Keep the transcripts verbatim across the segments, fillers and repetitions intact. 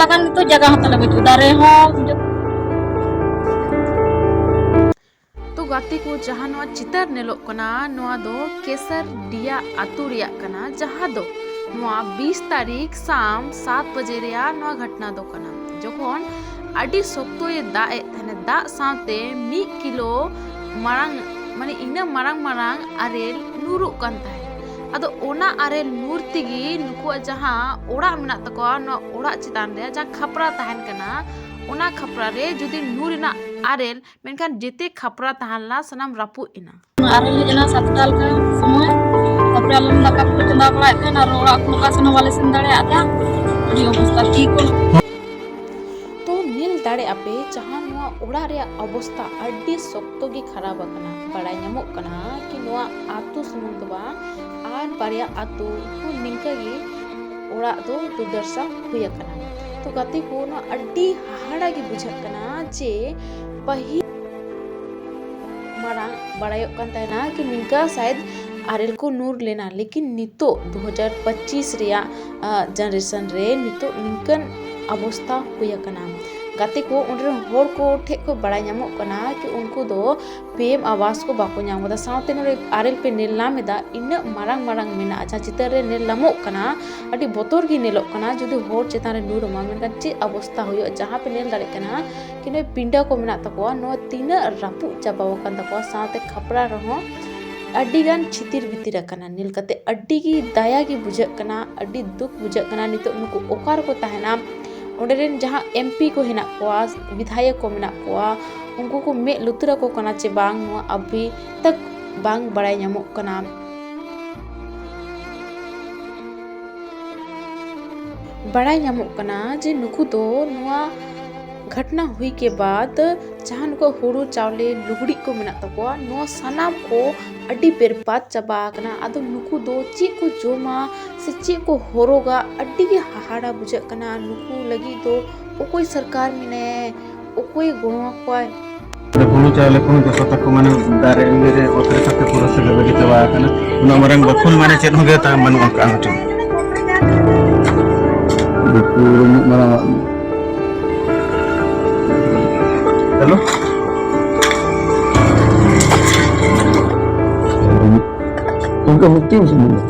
ᱠᱷᱟᱱ ᱱᱤᱛᱚᱜ ᱡᱟᱭᱜᱟ ᱦᱚᱸ ᱛᱟᱞᱮ ᱵᱟᱹᱪᱩᱜ, ᱫᱟᱨᱮ ᱦᱚᱸ᱾ ᱛᱚ ᱜᱟᱛᱮ ᱠᱚ, ᱡᱟᱦᱟᱸ ᱱᱚᱣᱟ ᱪᱤᱛᱟᱹᱨ ᱧᱮᱞᱚᱜ ᱠᱟᱱᱟ, ᱱᱚᱣᱟ ᱫᱚ ᱠᱮᱥᱟᱨᱰᱤᱭᱟ ᱟᱛᱳ ᱨᱮᱭᱟᱜ ᱠᱟᱱᱟ, ᱡᱟᱦᱟᱸ ᱫᱚ ᱱᱚᱣᱟ ᱵᱤᱥ ᱛᱟᱹᱨᱤᱠᱷ ᱥᱟᱢ ᱥᱟᱛ ᱵᱟᱡᱮ ᱨᱮᱭᱟᱜ ᱱᱚᱣᱟ ᱜᱷᱚᱴᱱᱟ ᱫᱚ ᱠᱟᱱᱟ, ᱡᱚᱠᱷᱚᱱ ᱟᱹᱰᱤ ᱥᱚᱠᱛᱚᱭ ᱫᱟᱜ ᱮᱫ ᱛᱟᱦᱮᱱᱟ᱾ ᱫᱟᱜ ᱥᱟᱶᱛᱮ ᱢᱤᱫ ᱠᱤᱞᱳ ᱢᱟᱨᱟᱝ, ᱢᱟᱱᱮ ᱤᱱᱟᱹ ᱢᱟᱨᱟᱝ ᱢᱟᱨᱟᱝ ᱟᱨᱮᱞ ᱧᱩᱨᱩᱜ ᱠᱟᱱ ᱛᱟᱦᱮᱸᱫ᱾ ᱟᱫᱚ ᱚᱱᱟ ᱟᱨᱮᱞ ᱧᱩᱨ ᱛᱮᱜᱮ ᱱᱩᱠᱩᱣᱟᱜ ᱡᱟᱦᱟᱸ ᱚᱲᱟᱜ ᱢᱮᱱᱟᱜ ᱛᱟᱠᱚᱣᱟ, ᱱᱚᱣᱟ ᱚᱲᱟᱜ ᱪᱮᱛᱟᱱ ᱨᱮ ᱡᱟᱦᱟᱸ ᱠᱷᱟᱯᱨᱟ ᱛᱟᱦᱮᱱ ᱠᱟᱱᱟ, ᱚᱱᱟ ᱠᱷᱟᱯᱨᱟ ᱨᱮ ᱡᱩᱫᱤ ᱧᱩᱨ ᱮᱱᱟ ᱟᱨᱮᱞ, ᱢᱮᱱᱠᱷᱟᱱ ᱡᱮᱛᱮ ᱠᱷᱟᱯᱨᱟ ᱛᱟᱦᱮᱸ ᱞᱮᱱᱟ ᱥᱟᱱᱟᱢ ᱨᱟᱹᱯᱩᱫ ᱮᱱᱟ᱾ ᱟᱨᱮᱞ ᱦᱮᱡ ᱮᱱᱟ ᱥᱟᱛᱴᱟ ᱞᱮᱠᱟ ᱥᱚᱢᱚᱭ, ᱛᱟᱨᱯᱚᱨᱮ ᱟᱞᱮ ᱫᱟᱠᱟ ᱠᱚᱞᱮ ᱪᱚᱸᱫᱟ ᱵᱟᱲᱟᱭᱮᱫ ᱛᱟᱦᱮᱱ ᱟᱨ ᱚᱲᱟᱜ ᱠᱚ ᱚᱠᱟ ᱥᱮᱱ ᱦᱚᱸ ᱵᱟᱞᱮ ᱥᱮᱱ ᱫᱟᱲᱮᱭᱟᱜ ᱛᱟᱦᱮᱸᱫ᱾ ᱟᱹᱰᱤ ᱚᱵᱚᱥᱛᱟ ᱛᱤ ᱠᱚ᱾ ᱛᱚ ᱧᱮᱞ ᱫᱟᱲᱮᱭᱟᱜ ᱟᱯᱮ, ᱡᱟᱦᱟᱸ ᱱᱚᱣᱟ ᱚᱲᱟᱜ ᱨᱮᱭᱟᱜ ᱚᱵᱚᱥᱛᱟ ᱟᱹᱰᱤ ᱥᱚᱠᱛᱚ ᱜᱮ ᱠᱷᱟᱨᱟᱯ ᱟᱠᱟᱱᱟ᱾ ᱵᱟᱲᱟᱭ ᱧᱟᱢᱚᱜ ᱠᱟᱱᱟ ᱠᱤ ᱱᱚᱣᱟ ᱟᱹᱛᱩ ᱥᱩᱢᱩᱝ ᱫᱚ ᱵᱟᱝ, ᱟᱨ ᱵᱟᱨᱭᱟ ᱟᱹᱛᱩ ᱦᱚᱸ ᱱᱤᱝᱠᱟᱹ ᱜᱮ ᱚᱲᱟᱜ ᱫᱚ ᱫᱩᱨᱫᱚᱥᱟ ᱦᱩᱭ ᱟᱠᱟᱱᱟ᱾ ᱛᱚ ᱜᱟᱛᱮ ᱠᱚ, ᱱᱚᱣᱟ ᱟᱹᱰᱤ ᱦᱟᱦᱟᱲᱟ ᱜᱮ ᱵᱩᱡᱷᱟᱹᱜ ᱠᱟᱱᱟ ᱡᱮ ᱯᱟᱹᱦᱤᱞ ᱢᱟᱲᱟᱝ ᱵᱟᱲᱟᱭᱚᱜ ᱠᱟᱱ ᱛᱟᱦᱮᱱᱟ ᱠᱤ ᱱᱤᱝᱠᱟ ᱥᱟᱭᱮᱫ ᱟᱨᱮᱞ ᱠᱚ ᱧᱩᱨ ᱞᱮᱱᱟ, ᱞᱮᱠᱤᱱ ᱱᱤᱛᱚᱜ ᱫᱩ ᱦᱟᱡᱟᱨ ᱯᱚᱸᱪᱤᱥ ᱨᱮᱭᱟᱜ, ᱟ, generation ᱨᱮ ᱱᱤᱛᱚᱜ ᱱᱤᱝᱠᱟᱱ ᱚᱵᱚᱥᱛᱟ ᱦᱩᱭ ᱟᱠᱟᱱᱟ᱾ ᱜᱟᱛᱮ ᱠᱚ, ᱚᱸᱰᱮ ᱨᱮᱱ ᱦᱚᱲ ᱠᱚ ᱴᱷᱮᱱ ᱠᱷᱚᱱ ᱵᱟᱲᱟᱭ ᱧᱟᱢᱚᱜ ᱠᱟᱱᱟ ᱠᱤ ᱩᱱᱠᱩ ᱫᱚ ᱯᱤ ᱮᱢ ᱟᱵᱟᱥ ᱠᱚ ᱵᱟᱠᱚ ᱧᱟᱢ ᱠᱟᱫᱟ᱾ ᱥᱟᱶᱛᱮ ᱱᱚᱰᱮ ᱟᱨᱮᱞ ᱯᱮ ᱧᱮᱞ ᱧᱟᱢ ᱮᱫᱟ, ᱤᱱᱟᱹᱜ ᱢᱟᱨᱟᱝ ᱢᱟᱨᱟᱝ ᱢᱮᱱᱟᱜᱼᱟ, ᱡᱟᱦᱟᱸ ᱪᱤᱛᱟᱹᱨ ᱨᱮ ᱧᱮᱞ ᱧᱟᱢᱚᱜ ᱠᱟᱱᱟ, ᱟᱹᱰᱤ ᱵᱚᱛᱚᱨ ᱜᱮ ᱧᱮᱞᱚᱜ ᱠᱟᱱᱟ᱾ ᱡᱩᱫᱤ ᱦᱚᱲ ᱪᱮᱛᱟᱱ ᱨᱮ ᱧᱩᱨ ᱟᱢᱟ, ᱢᱮᱱᱠᱷᱟᱱ ᱪᱮᱫ ᱚᱵᱚᱥᱛᱟ ᱦᱩᱭᱩᱜᱼᱟ? ᱡᱟᱦᱟᱸ ᱯᱮ ᱧᱮᱞ ᱫᱟᱲᱮᱭᱟᱜ ᱠᱟᱱᱟ ᱠᱤ ᱱᱚᱜᱼᱚᱭ ᱯᱤᱸᱰᱟᱹ ᱠᱚ ᱢᱮᱱᱟᱜ ᱛᱟᱠᱚᱣᱟ, ᱱᱚᱣᱟ ᱛᱤᱱᱟᱹᱜ ᱨᱟᱹᱯᱩᱫ ᱪᱟᱵᱟ ᱟᱠᱟᱱ ᱛᱟᱠᱚᱣᱟ, ᱥᱟᱶᱛᱮ ᱠᱷᱟᱯᱨᱟ ᱨᱮᱦᱚᱸ ᱟᱹᱰᱤ ᱜᱟᱱ ᱪᱷᱤᱛᱤᱨ ᱵᱷᱤᱛᱤᱨ ᱟᱠᱟᱱᱟ᱾ ᱧᱮᱞ ᱠᱟᱛᱮ ᱟᱹᱰᱤ ᱜᱮ ᱫᱟᱭᱟ ᱜᱮ ᱵᱩᱡᱷᱟᱹᱜ ᱠᱟᱱᱟ, ᱟᱹᱰᱤ ᱫᱩᱠ ᱵᱩᱡᱷᱟᱹᱜ ᱠᱟᱱᱟ᱾ ᱱᱤᱛᱚᱜ ᱱᱩᱠᱩ ᱚᱠᱟ ᱨᱮᱠᱚ ᱛᱟᱦᱮᱱᱟ? ᱚᱸᱰᱮ ᱨᱮᱱ ᱡᱟᱦᱟᱸ ᱮᱢ ᱯᱤ ᱠᱚ ᱦᱮᱱᱟᱜ ᱠᱚᱣᱟ, ᱵᱤᱫᱷᱟᱭᱚᱠ ᱠᱚ ᱢᱮᱱᱟᱜ ᱠᱚᱣᱟ, ᱩᱱᱠᱩ ᱠᱚ ᱢᱮᱫ ᱞᱩᱛᱩᱨ ᱟᱠᱚ ᱠᱟᱱᱟ ᱪᱮ ᱵᱟᱝ, ᱱᱚᱣᱟ ᱟᱵᱷᱤ ᱛᱟᱠ ᱵᱟᱝ ᱵᱟᱲᱟᱭ ᱧᱟᱢᱚᱜ ᱠᱟᱱᱟ᱾ ᱵᱟᱲᱟᱭ ᱧᱟᱢᱚᱜ ᱠᱟᱱᱟ ᱡᱮ ᱱᱩᱠᱩ ᱫᱚ ᱱᱚᱣᱟ ᱜᱷᱚᱴᱱᱟ ᱦᱩᱭ ᱠᱮ ᱵᱟᱫ ᱡᱟᱦᱟᱸ ᱱᱩᱠᱩ ᱦᱩᱲᱩ ᱪᱟᱣᱞᱮ ᱞᱩᱜᱽᱲᱤᱡ ᱠᱚ ᱢᱮᱱᱟᱜ ᱛᱟᱠᱚᱣᱟ, ᱱᱚᱣᱟ ᱥᱟᱱᱟᱢ ᱠᱚ ᱟᱹᱰᱤ ᱵᱮᱨᱵᱟᱫ ᱪᱟᱵᱟ ᱟᱠᱟᱱᱟ᱾ ᱟᱫᱚ ᱱᱩᱠᱩ ᱫᱚ ᱪᱮᱫ ᱠᱚ ᱡᱚᱢᱟ ᱥᱮ ᱪᱮᱫ ᱠᱚ ᱦᱚᱨᱚᱜᱟ, ᱟᱹᱰᱤ ᱜᱮ ᱦᱟᱦᱟᱲᱟ ᱵᱩᱡᱷᱟᱹᱜ ᱠᱟᱱᱟ᱾ ᱱᱩᱠᱩ ᱞᱟᱹᱜᱤᱫ ᱫᱚ ᱚᱠᱚᱭ ᱥᱚᱨᱠᱟᱨ ᱢᱮᱱᱟᱭᱟ, ᱚᱠᱚᱭ ᱜᱚᱲᱚ ᱟᱠᱚᱣᱟᱭ? ᱦᱩᱲᱩ ᱪᱟᱣᱞᱮ ᱠᱚᱦᱚᱸ ᱡᱚᱛᱚ ᱛᱟᱠᱚ ᱢᱟᱱᱮ ᱫᱟᱨᱮ ᱩᱢᱩᱞ ᱨᱮ ᱚᱛ ᱨᱮ ᱠᱟᱛᱮ ᱯᱩᱨᱟᱹ ᱥᱟᱹᱜᱟᱹᱭ ᱵᱟᱹᱜᱤ ᱪᱟᱵᱟ ᱟᱠᱟᱱᱟ᱾ ᱩᱱᱟᱹᱜ ᱢᱟᱨᱟᱝ ᱵᱟᱹᱠᱷᱩᱞ ᱢᱟᱱᱮ ᱪᱮᱫ ᱦᱚᱸ ᱜᱮ ᱛᱟᱢ ᱵᱟᱹᱱᱩᱜ ᱟᱠᱟᱫᱼᱟ ᱢᱤᱫᱴᱮᱱ᱾ ᱯᱩᱨᱟᱹ ᱢᱤᱫ ᱢᱟᱨᱟᱝ ᱟᱜ᱾ ᱦᱮᱞᱳ᱾ ᱜᱚᱢᱠᱮ, ᱢᱩᱠᱛᱤ ᱢᱮᱥᱮ ᱱᱚᱰᱮ᱾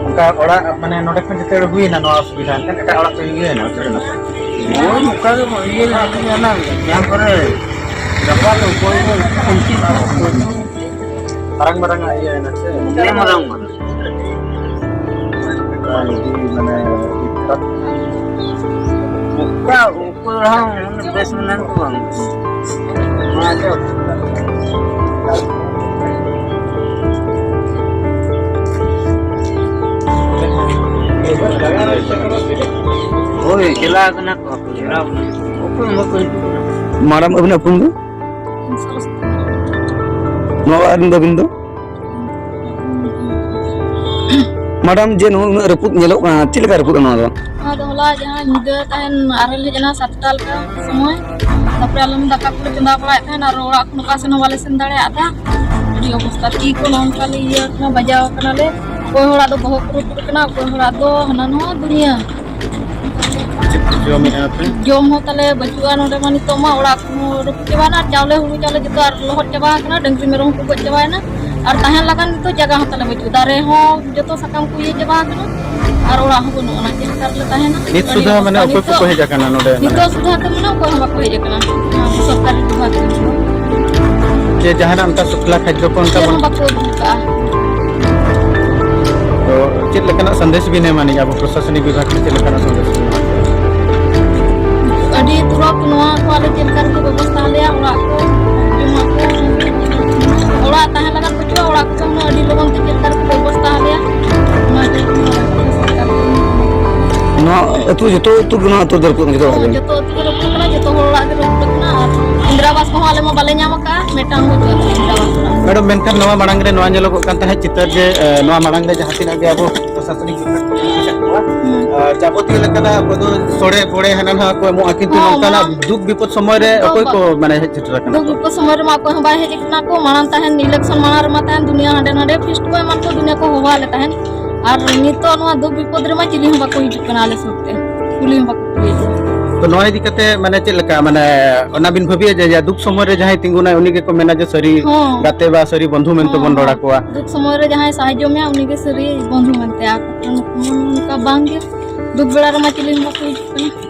ᱚᱱᱠᱟ ᱚᱲᱟᱜ, ᱢᱟᱱᱮ, ᱱᱚᱰᱮ ᱠᱷᱚᱱ ᱡᱮᱛᱮ ᱦᱩᱭᱮᱱᱟ ᱱᱚᱣᱟ ᱚᱥᱩᱵᱤᱫᱷᱟ, ᱮᱱᱠᱷᱟᱱ ᱮᱴᱟᱜ ᱚᱲᱟᱜ ᱯᱮ ᱤᱭᱟᱹᱭᱮᱱᱟ, ᱩᱪᱟᱹᱲ ᱮᱱᱟ? ᱦᱳᱭ, ᱱᱚᱝᱠᱟ ᱜᱮ ᱤᱭᱟᱹ ᱦᱩᱭᱩᱜ ᱠᱟᱱᱟ, ᱡᱟᱦᱟᱸ ᱠᱚᱨᱮ ᱜᱟᱯᱟ ᱫᱚ ᱚᱠᱚᱭ ᱫᱚ ᱢᱟᱨᱟᱝ ᱢᱟᱨᱟᱝ ᱟᱜ ᱤᱭᱟᱹ ᱦᱮᱱᱟᱜ ᱥᱮ? ᱦᱮᱸ, ᱢᱟᱨᱟᱝ ᱢᱟᱨᱟᱝ᱾ ᱚᱱᱠᱟ ᱡᱩᱫᱤ ᱢᱟᱱᱮ ᱚᱠᱟ ᱚᱠᱚᱭ ᱦᱚᱸ ᱢᱟᱱᱮ ᱵᱮᱥ ᱢᱮᱱᱟᱜ ᱠᱚ ᱵᱟᱝ᱾ ᱱᱚᱣᱟ ᱫᱚ ᱦᱳᱭ, ᱪᱟᱞᱟᱣ ᱠᱟᱱᱟ ᱠᱚ, ᱪᱟᱞᱟᱣ ᱠᱟᱱᱟ ᱠᱚ᱾ ᱚᱠᱚᱭ ᱦᱚᱸ ᱵᱟᱠᱚ ᱦᱤᱡᱩᱜ ᱠᱟᱱᱟ᱾ ᱢᱟᱰᱟᱢ, ᱟᱹᱵᱤᱱᱟᱜ ᱩᱯᱨᱩᱢ ᱫᱚ? ᱱᱚᱣᱟ ᱚᱲᱟᱜ ᱨᱮᱱ ᱫᱚ ᱟᱹᱵᱤᱱ ᱫᱚ? ᱢᱟᱰᱟᱢ, ᱡᱮ ᱱᱩᱱᱟᱹᱜ ᱨᱟᱹᱯᱩᱫ ᱧᱮᱞᱚᱜ ᱠᱟᱱᱟ, ᱪᱮᱫ ᱞᱮᱠᱟ ᱨᱟᱹᱯᱩᱫ ᱱᱚᱣᱟ ᱫᱚ? ᱱᱚᱣᱟ ᱫᱚ ᱦᱚᱞᱟ ᱡᱟᱦᱟᱸ ᱧᱤᱫᱟᱹ ᱛᱟᱦᱮᱱ ᱟᱨᱮᱞ ᱦᱮᱡ ᱮᱱᱟ ᱥᱟᱛᱴᱟ ᱞᱮᱠᱟ ᱥᱚᱢᱚᱭ, ᱛᱟᱯᱚᱨᱮ ᱟᱞᱮ ᱫᱟᱠᱟ ᱠᱚᱞᱮ ᱪᱚᱸᱫᱟ ᱵᱟᱲᱟᱭᱮᱫ ᱛᱟᱦᱮᱱ ᱟᱨ ᱚᱲᱟᱜ ᱠᱷᱚᱱ ᱚᱠᱟ ᱥᱮᱱ ᱦᱚᱸ ᱵᱟᱞᱮ ᱥᱮᱱ ᱫᱟᱲᱮᱭᱟᱜ ᱛᱟᱦᱮᱸᱫ᱾ ᱟᱹᱰᱤ ᱚᱵᱚᱥᱛᱟ ᱛᱤ ᱠᱚ ᱱᱚᱝᱠᱟ ᱞᱮ ᱤᱭᱟᱹ ᱠᱟᱱᱟ, ᱵᱟᱡᱟᱣ ᱠᱟᱱᱟᱞᱮ᱾ ᱚᱠᱚᱭ ᱦᱚᱲᱟᱜ ᱫᱚ ᱵᱚᱦᱚᱜ ᱠᱚ ᱨᱟᱹᱯᱩᱫ ᱠᱟᱱᱟ, ᱚᱠᱚᱭ ᱦᱚᱲᱟᱜ ᱫᱚ ᱦᱟᱱᱟ ᱱᱚᱣᱟ ᱫᱩᱱᱤᱭᱟᱹ᱾ ᱪᱮᱫ ᱠᱚ ᱡᱚᱢᱮᱫᱼᱟ ᱯᱮ? ᱡᱚᱢ ᱦᱚᱸ ᱛᱟᱞᱮ ᱵᱟᱹᱪᱩᱜᱼᱟ ᱱᱚᱰᱮ ᱢᱟ, ᱱᱤᱛᱚᱜ ᱢᱟ ᱚᱲᱟᱜ ᱠᱚᱦᱚᱸ ᱨᱟᱹᱯᱩᱫ ᱪᱟᱵᱟᱭᱮᱱᱟ ᱟᱨ ᱪᱟᱣᱞᱮ ᱦᱩᱲᱩ ᱪᱟᱣᱞᱮ ᱡᱚᱛᱚ ᱟᱨ ᱞᱚᱦᱚᱫ ᱪᱟᱵᱟ ᱟᱠᱟᱱᱟ, ᱰᱟᱹᱝᱨᱤ ᱢᱮᱨᱚᱢ ᱦᱚᱸᱠᱚ ᱜᱚᱡ ᱪᱟᱵᱟᱭᱮᱱᱟ ᱟᱨ ᱛᱟᱦᱮᱱ ᱞᱮᱠᱟᱱ ᱱᱤᱛᱚᱜ ᱡᱟᱭᱜᱟ ᱦᱚᱸ ᱛᱟᱞᱮ ᱵᱟᱹᱪᱩᱜᱼᱟ, ᱫᱟᱨᱮ ᱦᱚᱸ ᱡᱚᱛᱚ ᱥᱟᱠᱟᱢ ᱠᱚ ᱤᱭᱟᱹ ᱪᱟᱵᱟ ᱟᱠᱟᱱᱟ ᱟᱨ ᱚᱲᱟᱜ ᱦᱚᱸ ᱵᱟᱹᱱᱩᱜ ᱟᱱᱟ, ᱪᱮᱫ ᱞᱮᱠᱟ ᱨᱮᱞᱮ ᱛᱟᱦᱮᱱᱟ? ᱱᱤᱛ ᱟᱹᱰᱤ ᱥᱩᱫᱷᱟᱹ ᱚᱵᱚᱥᱛᱟ ᱢᱟᱱᱮ ᱚᱠᱚᱭ ᱠᱚᱠᱚ ᱱᱤᱛᱚᱜ, ᱦᱮᱡ ᱟᱠᱟᱱᱟ ᱱᱚᱰᱮ, ᱢᱟᱱᱮ? ᱱᱤᱛᱚᱜ ᱥᱩᱫᱷᱟᱹ ᱛᱮ ᱢᱟᱱᱮ ᱚᱠᱚᱭ ᱦᱚᱸ ᱵᱟᱠᱚ ᱦᱮᱡ ᱟᱠᱟᱱᱟ ᱥᱚᱨᱠᱟᱨᱤ ᱵᱤᱵᱷᱟᱜᱽ ᱨᱮᱱ ᱫᱚ᱾ ᱡᱮ ᱡᱟᱦᱟᱱᱟᱜ ᱚᱱᱠᱟ ᱥᱩᱯᱞᱟ ᱠᱷᱟᱫᱽᱭᱚ ᱠᱚ ᱚᱱᱠᱟ ᱪᱮᱫ ᱵᱟᱝ? ᱦᱚᱸ ᱵᱟᱠᱚ ᱟᱹᱜᱩ ᱟᱠᱟᱫᱼᱟ᱾ ᱛᱚ ᱪᱮᱫ ᱞᱮᱠᱟᱱᱟᱜ ᱥᱟᱸᱫᱮᱥ ᱵᱤᱱ ᱮᱢᱟ ᱱᱤᱡ ᱟᱵᱚ ᱯᱨᱚᱥᱟᱥᱚᱱᱤᱠ ᱵᱤᱵᱷᱟᱜᱽ ᱴᱷᱮᱱ ᱪᱮᱫ ᱞᱮᱠᱟᱱᱟᱜ ᱥᱟᱸᱫᱮᱥ ᱵᱤᱱ ᱮᱢᱟ? ᱟᱹᱰᱤ ᱛᱩᱨᱟᱹᱛ ᱱᱚᱣᱟ ᱠᱚ ᱟᱞᱮ ᱪᱮᱫ ᱞᱮᱠᱟ ᱨᱮᱠᱚ ᱵᱮᱵᱚᱥᱛᱷᱟ ᱟᱞᱮᱭᱟ, ᱚᱲᱟᱜ ᱠᱚ, ᱡᱚᱢᱟᱜ ᱠᱚ, ᱚᱲᱟᱜ ᱛᱟᱦᱮᱸ ᱞᱟᱜᱟᱱ ᱵᱟᱹᱪᱩᱜᱼᱟ, ᱚᱲᱟᱜ ᱠᱚ ᱦᱩᱱᱟᱹᱝ ᱟᱹᱰᱤ ᱞᱚᱜᱚᱱ ᱛᱮ ᱪᱮᱫ ᱞᱮᱠᱟ ᱨᱮᱠᱚ ᱵᱮᱵᱚᱥᱛᱷᱟ ᱟᱞᱮᱭᱟ, ᱚᱱᱟ ᱜᱮ᱾ ᱱᱚᱣᱟ ᱟᱹᱛᱩ, ᱡᱚᱛᱚ ᱟᱹᱛᱩ ᱜᱮ, ᱱᱚᱣᱟ ᱟᱹᱛᱩ ᱫᱚ ᱨᱟᱹᱯᱩᱫ ᱠᱟᱱᱟ, ᱡᱚᱛᱚ ᱚᱲᱟᱜ ᱜᱮ? ᱡᱚᱛᱚ ᱟᱹᱛᱩ ᱜᱮ ᱨᱟᱹᱯᱩᱫ ᱠᱟᱱᱟ, ᱡᱚᱛᱚ ᱦᱚᱲ ᱚᱲᱟᱜ ᱜᱮ ᱨᱟᱹᱯᱩᱫ ᱠᱟᱱᱟ᱾ ᱟᱨ ᱤᱱᱫᱨᱟ ᱟᱵᱟᱥ ᱠᱚᱦᱚᱸ ᱟᱞᱮ ᱢᱟ ᱵᱟᱞᱮ ᱧᱟᱢ ᱟᱠᱟᱫᱼᱟ, ᱢᱤᱫᱴᱟᱝ ᱦᱚᱸ ᱵᱟᱹᱪᱩᱜᱼᱟ ᱤᱱᱫᱨᱟ ᱟᱵᱟᱥ ᱚᱲᱟᱜ᱾ ᱢᱮᱰᱟᱢ, ᱢᱮᱱᱠᱷᱟᱱ ᱱᱚᱣᱟ ᱢᱟᱲᱟᱝ ᱨᱮ ᱱᱚᱣᱟ ᱧᱮᱞᱚᱜᱚᱜ ᱠᱟᱱ ᱛᱟᱦᱮᱸᱫ ᱪᱤᱛᱟᱹᱨ ᱡᱮ, ᱮ, ᱱᱚᱣᱟ ᱢᱟᱲᱟᱝ ᱨᱮ ᱡᱟᱦᱟᱸ ᱛᱤᱱᱟᱹᱜ ᱜᱮ ᱟᱵᱚ ᱯᱨᱚᱥᱟᱥᱚᱱᱤᱠ ᱵᱤᱵᱷᱟᱜᱽ ᱠᱚ ᱦᱩᱸ᱾ ᱟᱨ ᱡᱟᱵᱚᱛᱤᱭᱚ ᱞᱮᱠᱟᱱᱟᱜ ᱟᱵᱚ ᱫᱚ ᱥᱚᱲᱮ ᱯᱷᱚᱲᱮ ᱦᱟᱱᱟ ᱱᱟᱣᱟ ᱠᱚ ᱮᱢᱚᱜᱼᱟ, ᱠᱤᱱᱛᱩ ᱦᱚᱸ, ᱱᱚᱝᱠᱟᱱᱟᱜ ᱢᱟᱲᱟᱝ ᱫᱩᱠ ᱵᱤᱯᱚᱫ ᱥᱚᱢᱚᱭ ᱨᱮ ᱫᱚ ᱚᱠᱚᱭ ᱠᱚ ᱵᱟᱝ᱾ ᱢᱟᱱᱮ ᱦᱮᱡ ᱥᱮᱴᱮᱨ ᱟᱠᱟᱱᱟ ᱫᱩᱠ ᱠᱚ? ᱵᱤᱯᱚᱫ ᱥᱚᱢᱚᱭ ᱨᱮᱢᱟ ᱚᱠᱚᱭ ᱦᱚᱸ ᱵᱟᱭ ᱦᱮᱡ ᱟᱠᱟᱱᱟ ᱠᱚ᱾ ᱢᱟᱲᱟᱝ ᱛᱟᱦᱮᱱ election ᱢᱟᱲᱟᱝ ᱨᱮᱢᱟ ᱛᱟᱦᱮᱱ ᱫᱩᱱᱤᱭᱟᱹ ᱦᱟᱸᱰᱮ ᱱᱟᱰᱮ feast ᱠᱚ ᱮᱢᱟᱱ ᱠᱚ ᱫᱩᱱᱤᱭᱟᱹ ᱠᱚ ᱦᱚᱦᱚᱣᱟᱞᱮ ᱛᱟᱦᱮᱱ᱾ ᱟᱨ ᱱᱤᱛᱚᱜ ᱱᱚᱣᱟ ᱫᱩᱠ ᱵᱤᱯᱚᱫ ᱨᱮᱢᱟ ᱪᱤᱞᱤ ᱦᱚᱸ ᱵᱟᱠᱚ ᱦᱤᱡᱩᱜ ᱠᱟᱱᱟ ᱟᱞᱮ ᱥᱩᱨ ᱛᱮ, ᱠᱩᱞᱤ ᱦᱚᱸ ᱵᱟᱠᱚ ᱠᱩᱞᱤᱭᱮᱫ ᱞᱮᱭᱟ᱾ ᱛᱚ ᱱᱚᱣᱟ ᱤᱫᱤ ᱠᱟᱛᱮ ᱢᱟᱱᱮ ᱪᱮᱫ ᱞᱮᱠᱟ, ᱢᱟᱱᱮ ᱚᱱᱟ ᱵᱤᱱ ᱵᱷᱟᱹᱵᱤᱭᱟ ᱡᱮ, ᱡᱮ ᱫᱩᱠ ᱥᱚᱢᱚᱭ ᱨᱮ ᱡᱟᱦᱟᱸᱭ ᱛᱤᱸᱜᱩᱱᱟᱭ ᱩᱱᱤ ᱜᱮᱠᱚ ᱢᱮᱱᱟ ᱡᱮ ᱥᱟᱹᱨᱤ ᱦᱚᱸ᱾ ᱜᱟᱛᱮ ᱵᱟ ᱥᱟᱹᱨᱤ ᱵᱚᱱᱫᱷᱩ ᱢᱮᱱᱛᱮ ᱦᱚᱸ, ᱵᱚᱱ ᱨᱚᱲ ᱦᱚᱸ᱾ ᱟᱠᱚᱣᱟ? ᱫᱩᱠ ᱥᱚᱢᱚᱭ ᱨᱮ ᱡᱟᱦᱟᱸᱭ ᱥᱟᱦᱟᱡᱽᱡᱚ ᱢᱮᱭᱟ ᱩᱱᱤ ᱜᱮ ᱥᱟᱹᱨᱤ ᱵᱚᱱᱫᱷᱩ ᱢᱮᱱᱛᱮ, ᱟᱨ ᱱᱚᱝᱠᱟ ᱵᱟᱝ ᱜᱮ ᱫᱩᱠ ᱵᱮᱲᱟ ᱨᱮᱢᱟ ᱪᱤᱞᱤ ᱦᱚᱸ ᱵᱟᱠᱚ ᱦᱤᱡᱩᱜ ᱠᱟᱱᱟ᱾